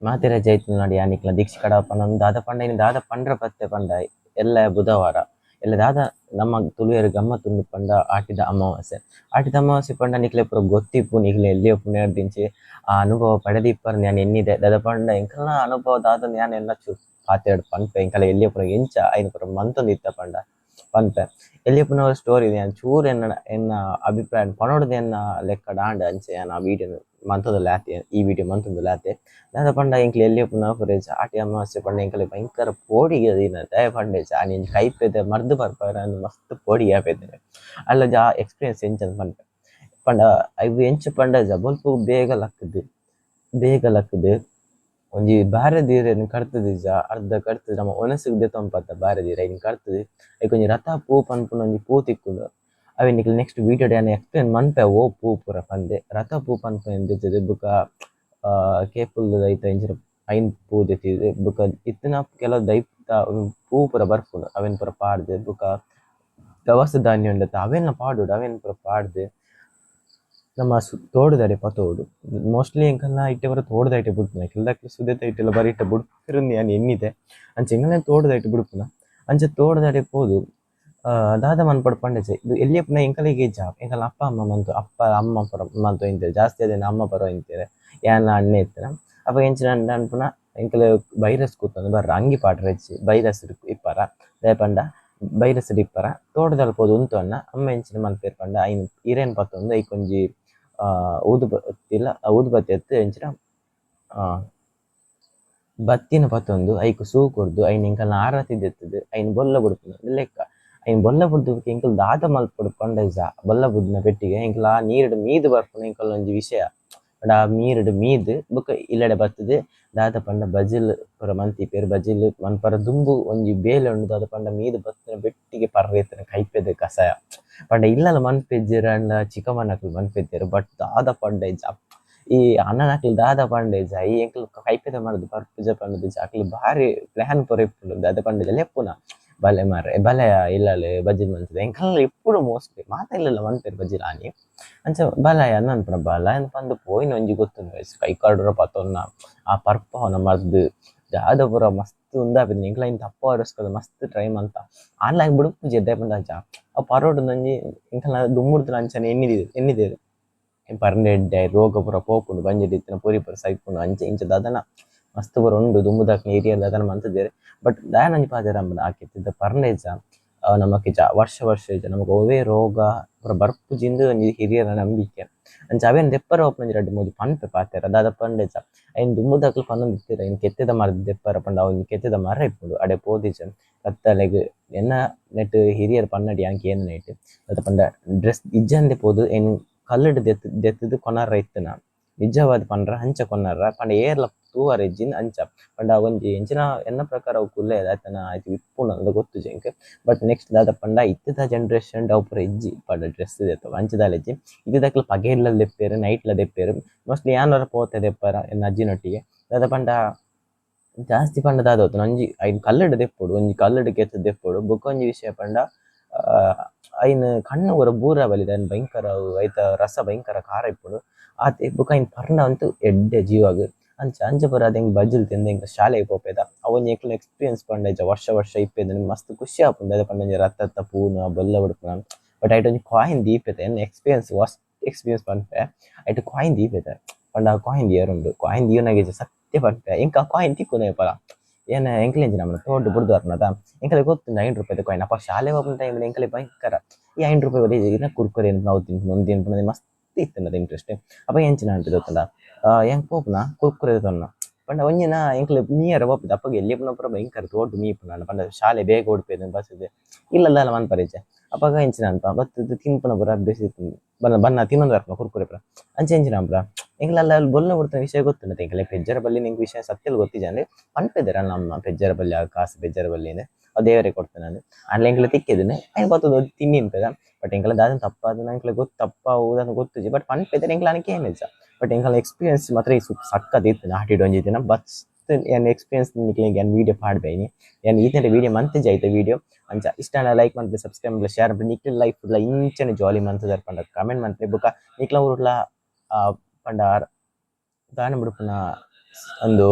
ಮಾತೆರ ಜೈತುಲ್ನಾಡ್ ಯಾನಿಕ್ಲ ದೀಕ್ಷೆ ಕಡಪ ಪಂಡ ದಾದ ಪಂಡ ಇನಿ ದಾದ ಪಂಡ್ರ ಪತ್ತೆ ಪಂಡ ಎಲ್ಲೆ ಬುಧವಾರ ಎಲ್ಲೆ ದಾದ ನಮ್ಮ ತುಳುವೆರ್ ಗಮ್ಮತ್ ಉಂಡು ಪಂಡ ಆಟಿದ ಅಮಾವಾಸ್ಯೆ. ಆಟಿದ ಅಮಾವಾಸ್ಯೆ ಪಂಡ ನಿಕ್ಲೆ ಪೂರ ಗೊತ್ತಿಪ್ಪು ನಿಕ್ಲೆ ಎಲ್ಯ ಪುಣ್ಯರ್ದಿಂಚಿ ಆ ಅನುಭವ ಪಡೆದಿಪ್ಪರ್ ಯಾನ್ ಎನ್ನಿದೆ. ದಾದ ಪಂಡ ಎಂಕಲ್ನ ಅನುಭವ ದಾದ ಯಾನ್ ಎನ್ನ ಚೂರು ಪಾತೆರಡ್ ಪನ್ಪೆ. ಎಂಕಲ ಎಲ್ಯ ಪೂರ ಎಂಚ ಐನ್ ಪೂರ ಮಂತೊಂದಿತ್ತ ಪಂಡ ಪನ್ಪೆ. ಎಲ್ಯ ಪುನ ಸ್ಟೋರಿ ಯಾನ್ ಚೂರು ಎನ್ನ ಎನ್ನ ಅಭಿಪ್ರಾಯ ಪನೊಡ್ದು ಎನ್ನ ಲೆಕ್ಕಡ್ ಆಂಡ್ ಅಂಚ ಯಾನ್ ಆ ವಿಡಿಯೋನು ಮಂತೊಂದುಲ್ಲೆ ಆತೆ, ಈ ವಿಡಿಯೋ ಮಂತೊಂದುಲ್ಲೆ ಆತೆ. ದಾದ ಪಂಡ ಎಂಕ್ಲೆ ಎಲ್ಯ ಪುನ ಪೂರ ಆಟಿ ಅಮಾವಾಸ್ಯೆ ಪಂಡ ಎಂಕಲೆ ಭಯಂಕರ ಪೋಡಿಗೆ ದಿನ. ದಾಯೆ ಪಂಡ ಆನಿ ಒಂಜಿ ಕೈಪೆದ ಮರ್ದ್ ಪರ್ಪೆರ್ ಅಂದ್ ಮಸ್ತ್ ಪೋಡಿಗೆ ಆಪೆದೆರ್. ಅಲ್ಲ ಜಾ ಎಕ್ಸ್ಪೀರಿಯನ್ಸ್ ಎಂಚ ಪನ್ಪೆ ಪಂಡ ಅವು ಎಂಚ ಪಂಡ ಬೊಲ್ಪುಗು ಬೇಗ ಲಕ್ಕುದು ಬೇಗ ಲಕ್ಕುದು ಒಂಜಿ ಬಾರೆದಿರೆನ್ ಕಡ್ತುದಿಜ ಅರ್ಧ ಕಡ್ತುದು ನಮ ಒನಸುಗು ದೆತೊನ್ಪತ್ತ ಬಾರೆದಿರೆ ಐನ್ ಕಡ್ತುದು ಐಕ್ ಒಂಜಿ ರಥ ಪೂ ಪನ್ಪುನ ಒಂಜಿ ಪೂ ತಿಕ್ಕುಂಡು. ಅವೆನ್ ನಿಕುಲು ನೆಕ್ಸ್ಟ್ ವೀಡಿಯೋಡ್ ಯಾನ್ ಎಕ್ಸ್ಪ್ಲೇನ್ ಮನ್ಪೆ ಓ ಪೂ ಪೂರ ಪಂದ್. ರಥ ಪೂ ಪನ್ಪುನೆನ್ ದೆತ್ತುದು ಬೊಕ ಕೇಪುಲ್ದ ಐತ ಇಂಚಿನ ಐನ್ ಪೂ ದೆತ್ತುದು ಬೊಕ ಇತ್ತಿನ ಕೆಲವು ದೈತ ಪೂ ಪೂರ ಬರ್ಪುಂಡು ಅವೆನ್ ಪೂರ ಪಾಡ್ದ್ ಬೊಕ ದವಸ ಧಾನ್ಯ ಉಂಡತ್ತ ಅವೆನ್ಲ ಪಾಡೊಡು ಅವೆನ್ ಪೂರ ಪಾಡ್ದ್ ನಮ್ಮ ತೋಡುದಡೆ ಪತೋಡು. ಮೋಸ್ಟ್ಲಿ ಎಂಕಲ್ನ ಇತ್ತೆ ಪೂರ ತೋಡುದೈಟೆ ಬುಡ್ಪುನ ಕೆಲದಕ್ಲು ಸುದೆತ ಐಟೆಲ ಬರಿಟ್ ಬುಡ್ಪೆರ್ ಯಾನ್ ಎನ್ನಿದೆ. ಅಂಚ ಎಂಕಲ್ನ ತೋಡುದೈಟ್ ಬುಡ್ಪುನ ಅಂಚ ತೋಡುದಡೆ ಪೋದು ದಾದ ಮನ್ಪೊಡು ಪಂಡಚೆ ಇದು ಎಲ್ಯಪ್ಪುನ ಎಂಕಲೆಗೆ ಜಾಬ್ ಎಂಕಲ್ನ ಅಪ್ಪ ಅಮ್ಮ ಮಂತು ಅಪ್ಪ ಅಮ್ಮ ಪೂರ ಮಂತೊಂದಿತ್ತೆರ್ ಜಾಸ್ತಿ ಆದ್ ಅಮ್ಮ ಪೂರ ಇಂತೆರ್ ಯಾನ್ ಅಣ್ಣೆ ಇತ್ತೆನ. ಅಪಗ ಎಂಚಿನ ಅನ್ಪುನ ಎಂಕುಲು ಬೈರಸ್ ಕುತ್ತೊಂದು ಬರ್ರ ಅಂಗಿ ಪಾಡ್ರೆ ಇಜ್ಜಿ ಬೈರಸ್ ಇಪ್ಪರ ದಾಯೆ ಪಂಡ ಬೈರಸ್ ಇಪ್ಪರ ತೋಟದಲ್ಪ ಪೋದು ಉಂತೊನ್ನ ಅಮ್ಮ ಎಂಚಿನ ಮನ್ಪೆರ್ ಪಂಡ ಐನ್ ಇರೆನ್ ಪತ್ತೊಂದು ಐಕೊಂಜಿ ಊದುಬತ್ತಿಲ ಊದುಬತ್ತಿ ಅತ್ತ್ ಎಂಚಿನ ಬತ್ತಿನ ಪತ್ತೊಂದು ಐಕ್ ಸೂ ಕೊರ್ದು ಐನ್ ಎಂಕಲ್ನ ಆರತಿ ದೆತ್ತುದು ಐನ್ ಬೊಲ್ಲ ಬುಡ್ಪುನ ಲೆಕ್ಕ. ಐನ್ ಬೊಲ್ಲ ಬುಡ್ದು ಎಂಕುಲು ದಾದ ಮಲ್ಪೊಡು ಪಂಡ ಬೊಲ್ಲ ಬುಡ್ನ ಪೆಟ್ಟಿಗೆ ಎಂಕುಲು ಆ ನೀರ್ಡ್ ಮೀದ್ ಬರ್ಪುನ ಎಂಕಲ್ನ ಒಂಜಿ ವಿಷಯ. ಪಂಡ ಆ ನೀರ್ಡ್ ಮೀದ್ ಬೊಕ ಇಲ್ಲಡೆ ಬತ್ತುದು ದಾದ ಪಂಡ ಬಜಿಲ್ ಪೂರ ಮಂತಿಪೆರ್ ಬಜಿಲ್ ಮನ್ಪರ ದುಂಬು ಒಂಜಿ ಬೇಲೆ ಉಂಡು ದಾದ ಪಂಡ ಮೀದ್ ಬತ್ತಿನ ಬೆಟ್ಟಿಗೆ ಪರ್ರೆ ಇತ್ತಿನ ಕೈಪೆದ ಕಷಾಯ. ಪಂಡ ಇಲ್ಲಲ ಮನ್ಪೆಜ್ಜೆರ್ ಆಂಡ ಚಿಕ್ಕಮ್ಮನಕುಲು ಮನ್ಪೆದೆರ್ ಬಟ್ ದಾದ ಪಂಡ ಇಜ್ಜ ಈ ಅಣ್ಣನಕುಲು ದಾದ ಪಂಡ ಇಜ್ಜ ಈ ಎಂಕುಲು ಕೈಪೆದ ಮರ್ದ್ ಪರ್ಪುಜ ಪಂಡುದು ಅಕ್ಲು ಬಾರಿ ಪ್ಲಾನ್ ಪೂರ ಇಪ್ಪುಂಡು. ದಾದ ಪಂಡ ಲೆಪ್ಪುನ ಬಲೆ ಮಾರ್ರೆ ಬಲೆ ಇಲ್ಲಲ್ ಬಜಿಲ್ ಮನ್ತುದು ಎಂಕಲ್ನ ಇಪ್ಪುಡು ಮೋಸ್ಟ್ಲಿ ಮಾತ ಇಲ್ಲಲ್ಲ ಮನ್ಪೆರ್ ಬಜಿಲ್ ಆನಿ. ಅಂಚ ಬಲಯ ಅನ್ಪುನ ಬಲ ಪಂದ್ ಪೋಯಿನ ಒಂಜಿ ಗೊತ್ತುಂಡು ಕೈ ಕಾರ್ಡ್ ಪತೊನ್ನ ಆ ಪರ್ಪವನ ಮರ್ದ್ ದಾದ ಪೂರ ಮಸ್ತ್ ಉಂದಾಪಿನ ಎಂಕ್ಲ ಐನ್ ತಪ್ಪಾವರೆಗೋಸ್ಕರ ಮಸ್ತ್ ಟ್ರೈ ಮಂತ ಆಂಡಲ ಐನ್ ಬುಡ್ಪುಜಿ ದಾಯೆ ಪಂಡ ಅಂಚ ಅವು ಪರೋಡುಂದು ಒಂಜಿ ಎಂಕಲ್ನ ದುಂಬುಡ್ದು ಅಂಚನೆ ಎನ್ನಿದೆರ್ ಪರ್ಂಡ ಎಡ್ಡೆ ರೋಗ ಪೂರ ಪೋಪುಂಡು ಬಂಜಿಡ್ ಇತ್ತಿನ ಪೊರಿ ಪೂರ ಸೈಪುಂಡು ಅಂಚ ಇಂಚ ದಾದನ ಮಸ್ತ್ ಪೂರ ಉಂಡು ದುಂಬುದಕ್ಲು ಹಿರಿಯೆರ್ ದಾದನ ಮಂತುದೆರ್. ಬಟ್ ದಾಯೆ ಒಂಜಿ ಪಾತೆರ ಆಕಿತ್ತಿದ್ದ ಪರ್ಂಡ ಇಜ್ಜ ನಮಕ್ ಇಜ್ಜ ವರ್ಷ ವರ್ಷ ಇಜ್ಜ ನಮಕ್ ಒವ್ವೇ ರೋಗ ಪೂರ ಬರ್ಪುಜಿಂದ್ ಒಂಜಿ ಹಿರಿಯರ ನಂಬಿಕೆ. ಅಂಚ ಅವೆನ್ ದೆಪ್ಪರೆ ಪೋಪುನ ಒಂಜಿ ರಡ್ಡ್ ಮೂಜಿ ಪನ್ಪೆ ಪಾತೆರ ದಾದ ಪಂಡ ಇಜ್ಜ ಐನ್ ದುಂಬುದಕ್ಲು ಪನೊಂದಿತ್ತೆರ್ ಐನ್ ಕೆತ್ತೆದ ಮರ್ದ್ ದೆಪ್ಪರೆ ಪಂಡ ಅವ್ ಒಂಜಿ ಕೆತ್ತೆದ ಮರ ಇಪ್ಪುಂಡು ಅಡೆ ಪೋದಿಜ ಕತ್ತಲೆಗ್ ಎನ್ನ ನೆಟ್ ಹಿರಿಯೆರ್ ಪನ್ನಡಿ ಯಾನ್ ಕೇನುನೈಟ್ ದಾದ ಪಂಡ ಡ್ರೆಸ್ ಇಜ್ಜಂದೆ ಪೋದು ಐನ್ ಕಲ್ಲುಡ್ ದೆತ್ತ್ ದೆತ್ತುದು ಕೊನರ ಇತ್ತುನ ನಿಜವಾದ್ ಪಂಡ್ರ ಅಂಚ ಕೊನರ ಪಂಡ ಏರ್ಲ ತೂವರೆ ಇಜ್ಜಿಂದ್ ಅಂಚ ಪಂಡ ಒಂಜಿ ಎಂಚಿನ ಎನ್ನ ಪ್ರಕಾರ ಅವು ಕುಲ್ಲೆ ದಾತನ ಐಟ್ ಇಪ್ಪುಂಡು ಅಂದ್ ಗೊತ್ತುಜಿ ಎಂಕ್. ಬಟ್ ನೆಕ್ಸ್ಟ್ ದಾದ ಪಂಡ ಇತ್ತೆದ ಜನರೇಷನ್ ಅವು ಪೂರ ಇಜ್ಜಿ ಪಂಡ ಡ್ರೆಸ್ ದೆತ್ತೊಡು ಅಂಚ ದಾಲ ಇಜ್ಜಿ. ಇತ್ತೆದಕ್ಲು ಪಗೆಲ್ ದೆಪ್ಪೆರ್ ನೈಟ್ ಲ ದೆಪ್ಪೆರ್ ಮೋಸ್ಟ್ಲಿ ಯಾನ್ ಒರ ಪೋತೆ ದೆಪ್ಪರ ಎನ್ನ ಅಜ್ಜಿನೊಟ್ಟಿಗೆ. ದಾದ ಪಂಡ ಜಾಸ್ತಿ ಪಂಡ ದಾದ ಗೊತ್ತುಂಡ ಒಂಜಿ ಐನ್ ಕಲ್ಲುಡ್ ದೆಪ್ಪೊಡು ಒಂಜಿ ಕಲ್ಲುಡ್ ಕೆತ್ತ್ ದೆಪ್ಪೊಡು. ಬೊಕ ಒಂಜಿ ವಿಷಯ ಪಂಡ ಐನ್ ಕಣ್ಣು ಪೂರ ಬೂರ ಬಲಿ ದಾಯೆ ಭಯಂಕರ ಐತ ರಸ ಭಯಂಕರ ಖಾರ ಇಪ್ಪುಂಡು ಆತೆ. ಬೊಕ ಐನ್ ಪರ್ಂಡ ಅಂತೂ ಎಡ್ಡೆ ಜೀವಗ್ ಅಂಚ ಅಂಚ ಪೂರ ಎಂಕ್ ಬಜಿಲ್ ತಿಂದ್ ಎಂಕ್ ಶಾಲೆಗ್ ಪೋಪೆದ ಅವ್ ಒಂಜಿ ಎಂಕ್ಲೆನ ಎಕ್ಸ್ಪೀರಿಯನ್ಸ್ ಪಂಡ ಇಜ್ಜ ವರ್ಷ ವರ್ಷ ಇಪ್ಪೆದ್ ಮಸ್ತ್ ಖುಷಿ ಆಪುಂಡು. ದಾದ ಪಂಡ ಒಂಜಿ ರಥತ್ತ ಪೂನು ಬೊಲ್ಲ ಬುಡ್ಪುನ ಬಟ್ ಐಟ್ ಒಂಜಿ ಕಾಯಿನ್ ದೀಪೆತ ಎನ್ನ experience worst experience ಪನ್ಪೆ. ಐಟ್ ಕಾಯಿನ್ ದೀಪೆತ ಪಂಡ ಆ ಕಾಯಿನ್ ದೀಯರೆ ಉಂಡು ಕಾಯಿನ್ ದೀವನಗ ಇಜ್ಜ ಸತ್ಯ ಪನ್ಪೆ ಎಂಕ್ ಆ ಕಾಯಿನ್ ತಿಕ್ಕುನೆ ಏಪಲ ಏನ ಎಂಕ್ಲೆ ಎಂಚಿನ ನಮನ ತೋಟು ಬುಡ್ದು ಬರ್ನದ ಎಂಕಲೆ ಗೊತ್ತುಂಡು 5 ರೂಪಾಯಿದ ಕಾಯಿನ್. ಅಪ ಶಾಲೆ ಪೋಪುನ ಟೈಮ್ ಎಂಕಲೆ ಭಯಂಕರ ಈ 5 ರೂಪಾಯಿ ಬರೀ ಕುರ್ಕುರೆ ಅವು ತಿನ್ಪುನ ಉಂದು ತಿನ್ಪುನ ಮಸ್ತ್ ಇತ್ತುಂಡು ಇಂಟ್ರೆಸ್ಟ್. ಅಪ ಎಂಚಿನ ಆಂಡ್ ಗೊತ್ತುಂಡ ಎಂಕ್ ಪೋಪುನ ಕುರ್ಕುರೆ ದೆತೊನ್ನ ಪಂಡ ಒಂಜಿನ ಎಂಕ್ಲೆ ಮೀಯರೆ ಪೋಪುಜಿ ಅಪಗ ಎಲ್ಯ ಪೂರ ಭಯಂಕರ ತೋಟು ಮೀಪುನ ಪಂಡ ಶಾಲೆ ಬೇಗ ಬುಡ್ಪೆರ್ ಬಸ್ಸುದು ಇಲ್ಲಲ್ ದಾಲ ಮನ್ಪರೆ ಇಜ್ಜೆ. ಅಪಗ ಎಂಚಿನ ಅನ್ಪ ಬತ್ತುದು ತಿನ್ಪುನ ಪೂರ ಅಭ್ಯಾಸ ಇತ್ತುಂಡು ಬನ್ನ ಬನ್ನ ತಿನೊಂದು ಬರ್ಪುನ ಕುರ್ಕುರೆ ಪೂರ ಅಂಚ ಎಂಚಿನ ಅನ್ಪ ಎಂಕ್ಲ ಅಲ್ಲ ಬೊಲ್ಲ ಬುಡ್ತಿನ ವಿಷಯ ಗೊತ್ತುಂಡು ಎಂಕ್ಲೆ ಪೆಜ್ಜರ ಬಲ್ಲಿ ಎಂಕ್ ವಿಷಯ ಸತ್ಯಲ್ ಗೊತ್ತಿಜ್ಜಂಡ್ ಪನ್ಪೆದೆರ್ ನಮ್ಮ ಪೆಜ್ಜರ ಬಲ್ಲಿ ಆ ಕಾಸ್ ಪೆಜ್ಜರ ಬಲ್ಲಿಂದ್ ಅವು ದೇವರೇ ಕೊಡ್ತೇನೆ ಆಂಡ ಎಂಕ್ಲೆ ತಿಕ್ಕೆದಿನಿ ಐನ್ ಪತ್ತೊಂದು ತಿನ್ನಿನ್ಪೆದ. ಬಟ್ ಎಂಕ್ಲ ದಾದ ತಪ್ಪಾದ್ ಎಂಕ್ಲೆ ಗೊತ್ತು ತಪ್ಪ ದಾದ ಗೊತ್ತುಜಿ ಬಟ್ ಪನ್ಪೆದೆರ್ ಎಂಕ್ಲ ಆನಿ ಕೇನಿಜ್ಜ. ಬಟ್ ಎಂಕಲ್ನ ಎಕ್ಸ್ಪೀರಿಯನ್ಸ್ ಮಾತ್ರ ಈ ಸಕ್ಕತ್ ಇತ್ತುಂಡು ಆಟಿಡ್ ಒಂಜಿ ದಿನ ಬಸ್ಟ್ ಎನ್ನ ಎಕ್ಸ್ಪೀರಿಯನ್ಸ್ ನಿಕ್ಲೆಗ್ ಯಾನ್ ವೀಡಿಯೋ ಪಾಡ್ಬೆ ಇನಿ ಯಾನ್ ಈತನೆ ವೀಡಿಯೋ ಮಂತಿಜ್ಜಿ ಐತ ವೀಡಿಯೋ. ಅಂಚ ಇಷ್ಟ ಆಂಡ ಲೈಕ್ ಮನ್ಪುಲೆ ಸಬ್ಸ್ಕ್ರೈಬ್ ಮನ್ಪುಲೆ ಶೇರ್ ಮನ್ಪುಲೆ ನಿಕ್ಲೆ ಲೈಫ್ ಡ್ಲ ಇಂಚನೆ ಜಾಲಿ ಮಂತುದರ್ ಪಂಡ ಕಮೆಂಟ್ ಮನ್ಪುಲೆ. ಬೊಕ ನಿಕ್ಲೆ ಊರುಡ್ಲ ಪಂಡ ದಾನ ಬುಡ್ಪುನ ಉಂದು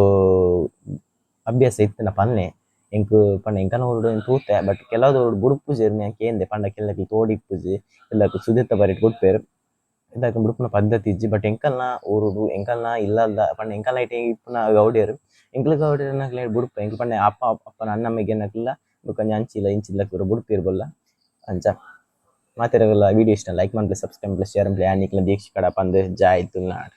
ಅಭ್ಯಾಸ ಇತ್ತಿನ ಪನ್ನೆ ಎಂಕ್ ಪಂಡ ಎಂಕಲ್ನ ಊರುಡು ತೂತೆ ಬಟ್ ಕೆಲವು ಊರುಡು ಬುಡ್ಪುಜೆರ್ ಯಾನ್ ಕೇಂದೆ ಪಂಡ ಕೆಲಕ್ಲ್ ತೋಡು ಇಪ್ಪುಜಿ ಕೆಲಕ್ಲ್ ಸುದೆತ ಬರಿಟ್ ಬುಡ್ಪೆರ್ ಇಂದಕ್ ಬುಡ್ಪುನ ಪದ್ಧತಿ ಇಜ್ಜಿ. ಬಟ್ ಎಂಕಲ್ನ ಊರುಡು ಎಂಕಲ್ನ ಇಲ್ಲಲ್ದ ಪಂಡ ಎಂಕಲ್ನ ಐಟ್ ಇಪ್ಪುನ ಗೌಡೆರ್ ಎಂಕ್ಲ ಗೌಡೆರ್ನಕ್ಲೆ ಬುಡ್ಪ ಎಂಕ್ ಪಂಡ ಅಪ್ಪ ಅಪ್ಪನ ಅಣ್ಣ ಮೆಗ್ಯನಕ್ಲ್ಲ ಬೊಕ ಒಂಜಿ ಅಂಚಿಲ ಇಂಚಿಲ ಪೂರ ಬುಡ್ಪೆರ್ ಬೊಲ್ಲ ಅಂಚ. ಮಾತೆರೆಗ್ಲ ವಿಡಿಯೋ ಇಷ್ಟ ಲೈಕ್ ಮನ್ಪುಲೆ ಸಬ್ಸ್ಕ್ರೈಬ್ ಮನ್ಪುಲೆ ಶೇರ್ ಮನ್ಪುಲೆ ಯಾನ್ ನಿಕ್ಲೆನ ದೀಕ್ಷ ಕಡಪ ಪಂದ್ ಜೈ ತುಳುನಾಡ್.